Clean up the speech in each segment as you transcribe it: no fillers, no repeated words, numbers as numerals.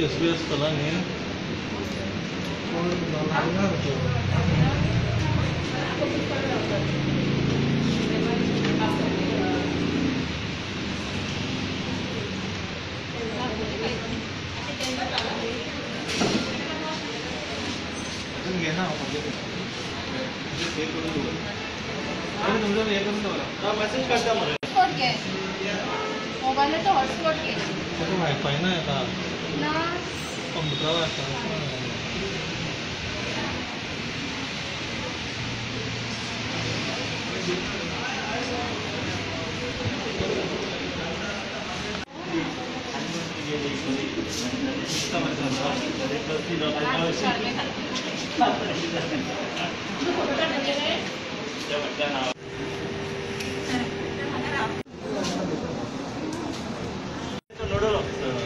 SBS कला न्ही घेना मॅसेज काडटा मरे मोबायलाचो हॉटस्पॉट घे वायफाय ना येता ना कंप्युटरार आसता.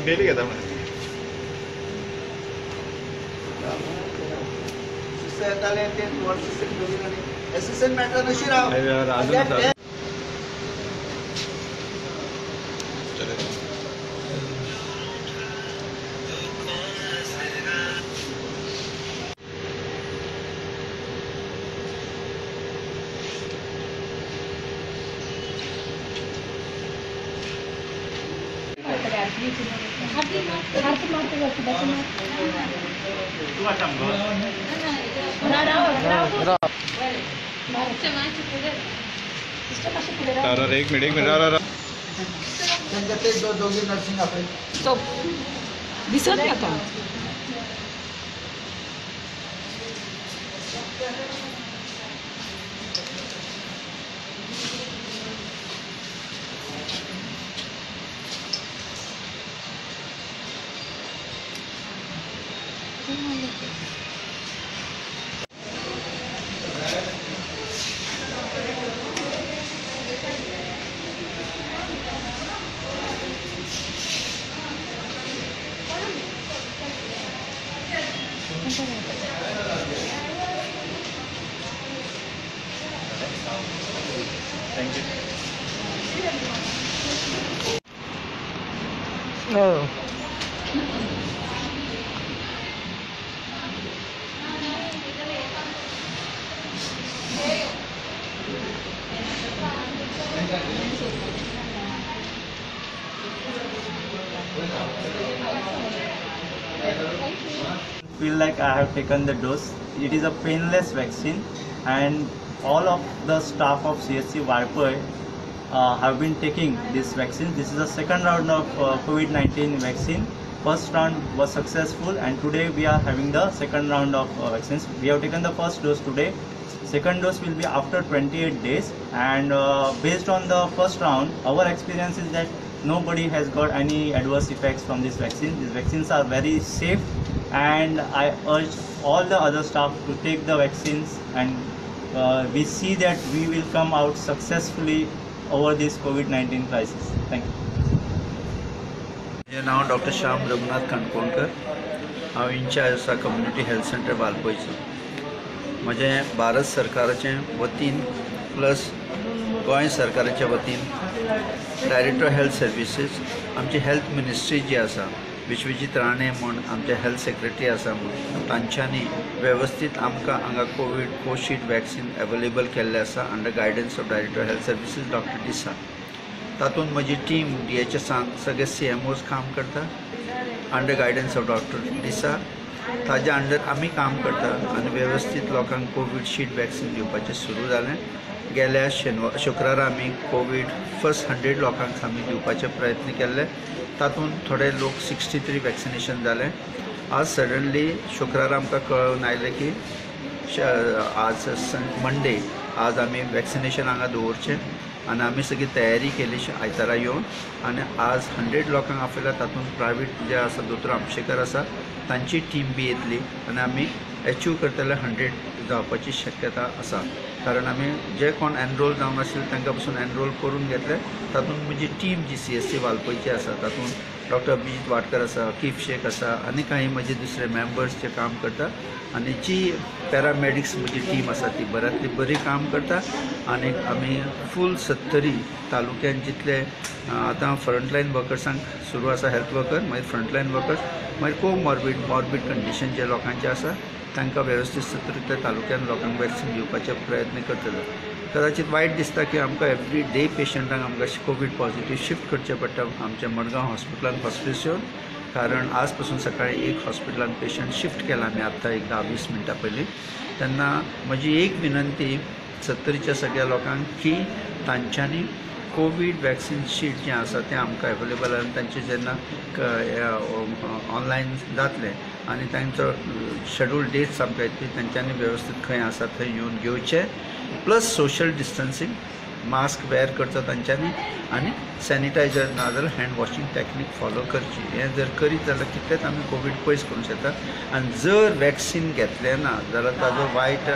डेली घेता मरे असिस्टंट मॅटर नशी राव एक मिनिट राव दोघी नर्सिंग आपले दिसत ना तो Thank you. No. Feel like I have taken the dose. It is a painless vaccine, and all of the staff of CHC Valpoi have been taking this vaccine. This is the second round of COVID-19 vaccine. First round was successful, and today we are having the second round of vaccines. We have taken the first dose today. Second dose will be after 28 days, and based on the first round, our experience is that nobody has got any adverse effects from this vaccine. These vaccines are very safe, and I urge all the other staff to take the vaccines, and we see that we will come out successfully over this COVID-19 crisis. Thank you. म्हजें नांव doctor Shyam Raghunath Kankonkar. हांव in-charge आसा community health centre वाळपयचो. म्हजें भारत सरकाराचे वतीन plus Goa सरकाराच्या वतीन director health services आमची हेल्थ मिनिस्ट्री जी आसा विश्वजीत राणे म्हूण आमचे हेल्थ सेक्रेटरी आसा म्हूण तांच्यांनी वेवस्थीत आमकां हांगा कोवीड कोशील्ड वॅक्सीन अवेलेबल केल्लें आसा under guidance of director health services doctor D'Sa. तातूंत म्हजी टीम डी एच एसान सगळे सी एम ओज काम करता under guidance of doctor D'Sa. ताज्या अंडर आमी काम करता आनी वेवस्थीत लोकांक कोविडशील्ड वॅक्सीन दिवपाचें सुरू जालें. गेल्या शेनवार शुक्रारा आमी कोवीड फर्स्ट 100 लोकांक आमी दिवपाचे प्रयत्न केल्ले. तातूंत थोडे लोक 63 वॅक्सिनेशन जालें. आज सडनली शुक्रारा आमकां कळून आयलें की आज मंडे आज आमी वॅक्सिनेशन हांगा दवरचें आनी आमी सगळी तयारी केली आयतारा येवन आनी आज 100 लोकांक आपयला. तातूंत प्रायवेट जे आसा दोतोर आमशेकर आसा तांची टीम बी येतली आनी आमी एचीव करतले 100 जावपाची शक्यता आसा. कारण आमी जे कोण एनरोल जावंक आशिल्ले तांकां पसून एनरोल करून घेतले. तातूंत म्हजी टीम जी सी एस सी वाळपयची आसा तातूंत डॉक्टर अभिजीत वाडकर आसा, अकीफ शेख आसा आनी काही म्हजे दुसरे मेंबर्स जे काम करता आनी जी पॅरामॅडिक्स म्हजी टीम आसा ती बऱ्यांतली बरी काम करता. आनी आमी फूल सत्तरी तालुक्यान जितले आतां फ्रंटलायन वर्कर्सांक सुरू आसा, हेल्थ वर्कर, मागीर फ्रंटलायन वर्कर्स, मागीर कोमॉर्बीड मॉर्बीड कंडिशन जे लोकांचे आसा तांकां वेवस्थीत सत्तरींतल्या तालुक्यान लोकांक वॅक्सिन दिवपाचे प्रयत्न करतले. कदाचित वायट दिसता की आमकां एवरी डे पेशंटांक आमकां कोवीड पॉझिटीव शिफ्ट करचें पडटा आमच्या मडगांव हॉस्पिटलान हॉस्पिस येवन, कारण आज पासून सकाळी एक हॉस्पिटलान पेशंट शिफ्ट केला आमी आत्तां एक 10-20 मिनटां पयलीं. तेन्ना म्हजी एक विनंती सत्तरीच्या सगळ्या लोकांक की तांच्यांनी कोवीड वॅक्सिन शीट जें आसा तें आमकां एवेलेबल आनी तांचें जेन्ना ऑनलायन जातलें आनी तांचो शेड्यूल डेट्स आमकां येतली, तांच्यांनी वेवस्थीत खंय आसा थंय येवन घेवचें. Plus social distancing, mask wear करचो तांच्यांनी आनी सॅनिटायझर ना जाल्यार हँड वॉशिंग टॅक्नीक फॉलो करची. हें जर करीत जाल्यार कितलेंच आमी कोवीड पयस करूंक शकता. आनी जर वॅक्सिन घेतलें ना जाल्यार ताजो वायट,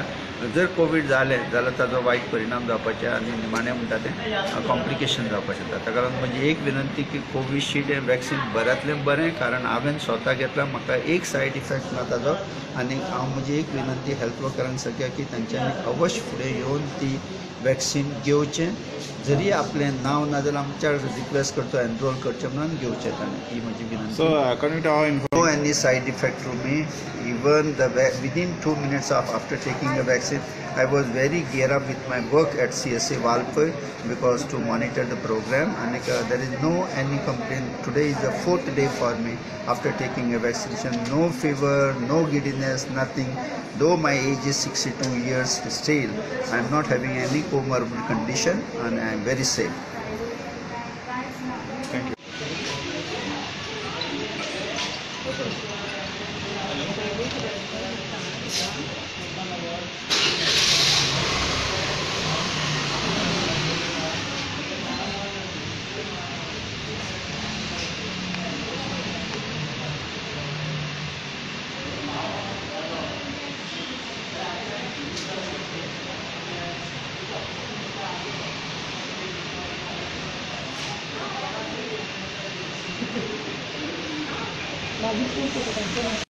जर कोवीड जालें जाल्यार ताजो वायट परिणाम जावपाचे आनी निमाणें म्हणटा तें कॉम्प्लिकेशन जावपाक शकता. ताका लागून म्हजी एक विनंती की कोविशिल्ड हें वॅक्सिन बऱ्यांतलें बरें, कारण हांवें स्वता घेतलां, म्हाका एक सायड इफेक्ट ना ताजो. आनी हांव म्हजी एक विनंती हेल्थ वर्करांक सगळ्या की तांच्यांनी अवश्य फुडें येवन ती वॅक्सिन घेवचें. जरी आपलें नांव ना जाल्यार आमच्या रिक्वेस्ट करचो एनरोल करचें म्हणून घेवचें ताणें, ही म्हजी विनंती. So according to our No any side effect to me. Even the within 2 minutes of after taking a vaccine, I was very geared up with my work at CSC Valpoi because to monitor the program, and there is no any complaint. Today is the 4th day for me after taking a vaccination. No fever, no giddiness, nothing. Though my age is 62 years, still I am not having any comorbid condition and I am very safe. Thank you.